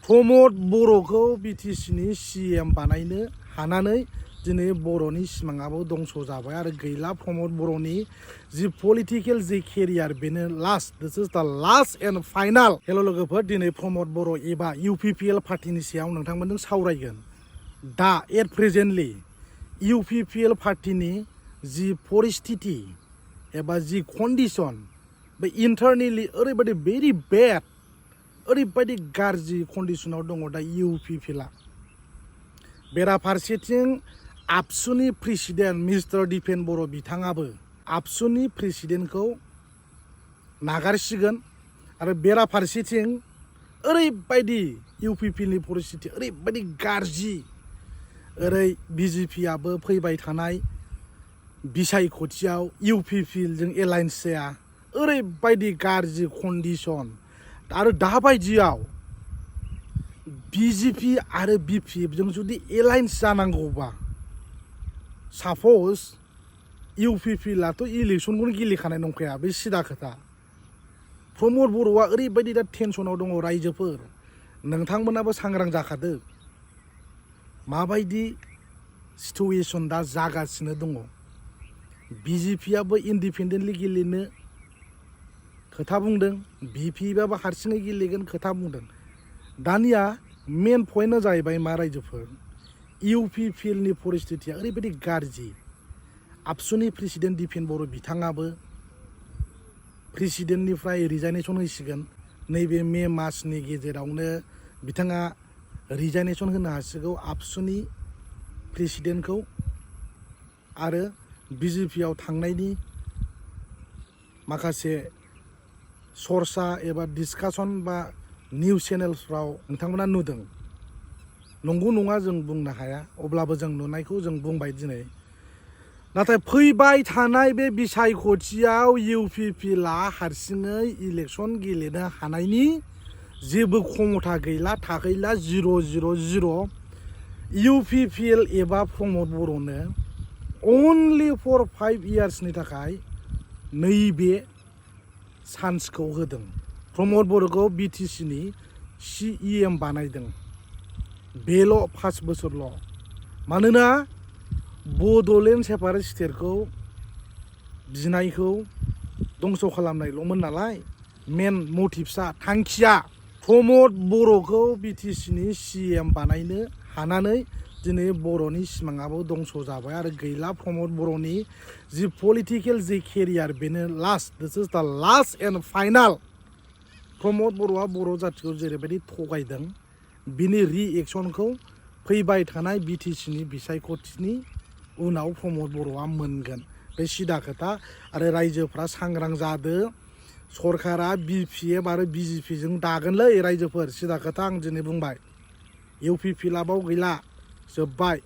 प्रमद बर'खौ बिटिसिनि सीएम बानायनो हानानै दिनै बर'नि सिमाङाबो दंस' जाबाय आरो गैला प्रमद बर'नि जि पलिटिकेल जि केरियार बेनो लास्ट दिस इज द लास्ट एन्ड फाइनाल। हेल' लोगोफोर, दिनै प्रमद बर' एबा इउपिपिएल पार्टिनि सायाव नोंथांमोनजों सावरायगोन। दा एट प्रेजेन्टलि इउपिपिएल पार्टिनि जि परिस्थिति एबा जि कन्डिसन बे इन्टारनेलि ओरैबायदि भेरि बेड, ओरैबायदि गाज्रि कन्डिसनाव दङ दा इउपिपिएलआ। बेराफारसेथिं आबसुनि प्रेसिडेन्ट मिस्टार दिपेन बर' बिथाङाबो आबसुनि प्रेसिडेन्टखौ नागारसिगोन आरो बेराफारसेथिं ओरैबायदि इउपिपिएलनि परिस्थिति ओरैबायदि गाज्रि, ओरै बिजेपिआबो फैबाय थानाय बिसायख'थियाव इउपिपिएलजों एलायन्स जाया, ओरैबायदि गाज्रि कन्डिसन। आरो दाबायदियाव बिजेपि आरो बिपिएफजों जुदि एलायन्स जानांगौबा साप'ज इउपिपिएलआथ' इलेक्सनखौनो गेलेखानाय नंखाया, बे सिदा खोथा। प्रमद बर'आ ओरैबायदि दा टेनसनाव दङ रायजोफोर, नोंथांमोनाबो सांग्रां जाखादो माबायदि सिटुवेसन दा जागासिनो दङ। बिजेपिआबो इन्डिपेन्डेन्टलि गेलेनो खोथा बुंदों, बिपिएफआबो हारसिङै गेलेगोन खोथा बुंदों। दानिया मेन पइन्टआ जाहैबाय मा रायजोफोर, इउपिपिएलनि परिस्थितिया ओरैबायदि गाज्रि। आबसुनि प्रेसिडेन्ट दिपेन बर' बिथाङाबो प्रेसिडेन्टनिफ्राय रिजाइनेसन होसिगोन। नैबे मे मासनि गेजेरावनो बिथाङा रिजाइनेसन होनो हासिगौ आबसुनि प्रेसिडेन्टखौ। आरो बिजेपिआव थांनायनि माखासे सर्सा एबा डिसकासन बा निउस चेनेल्सफ्राव नोंथांमोना नुदों। नंगौ नङा जों बुंनो हाया, अब्लाबो जों नुनायखौ जों बुंबाय दिनै। नाथाय फैबाय थानाय बे बिसायख'थियाव इउपिपिएलआ हारसिङै इलेक्सन गेलेनो हानायनि जेबो क्षमता गैला, थागैला, 0-0-0। इउपिपिएल एबा प्रमद बर'नो अनलि फर 5 इयार्सनि थाखाय नैबे चान्सखौ होदों। प्रमद बर'खौ बिटिसिनि सीएम बानायदों, बेल' 5 बोसोरल'। मानोना बड'लेण्ड सेपारेट स्टेटखौ बिनायखौ दंस' खालामनायल'मोन नालाय। मेन मटिभ्सआ, थांखिया प्रमद बर'खौ बिटिसिनि सीएम बानायनो हानानै दिनै बर'नि सिमाङाबो दंस' जाबाय आरो गैला प्रमद बर'नि जि पलिटिकेल जि केरियार बेनो लास्ट दिस इज द लास्ट एन्ड फाइनाल। प्रमद बर'आ बर' जातिखौ जेरैबायदि थगायदों, बिनि रिएक्सनखौ फैबाय थानाय बिटिसिनि बिसायख'थिनि उनाव प्रमद बर'आ मोनगोन, बे सिदा खोथा। आरो रायजोफ्रा सांग्रां जादो, सरकारा बिपिएफ आरो बिजेपिजों दागोनलै रायजोफोर, सिदा खोथा आं दिनै बुंबाय। इउपिपिएलआव गैला, जोब्बाय।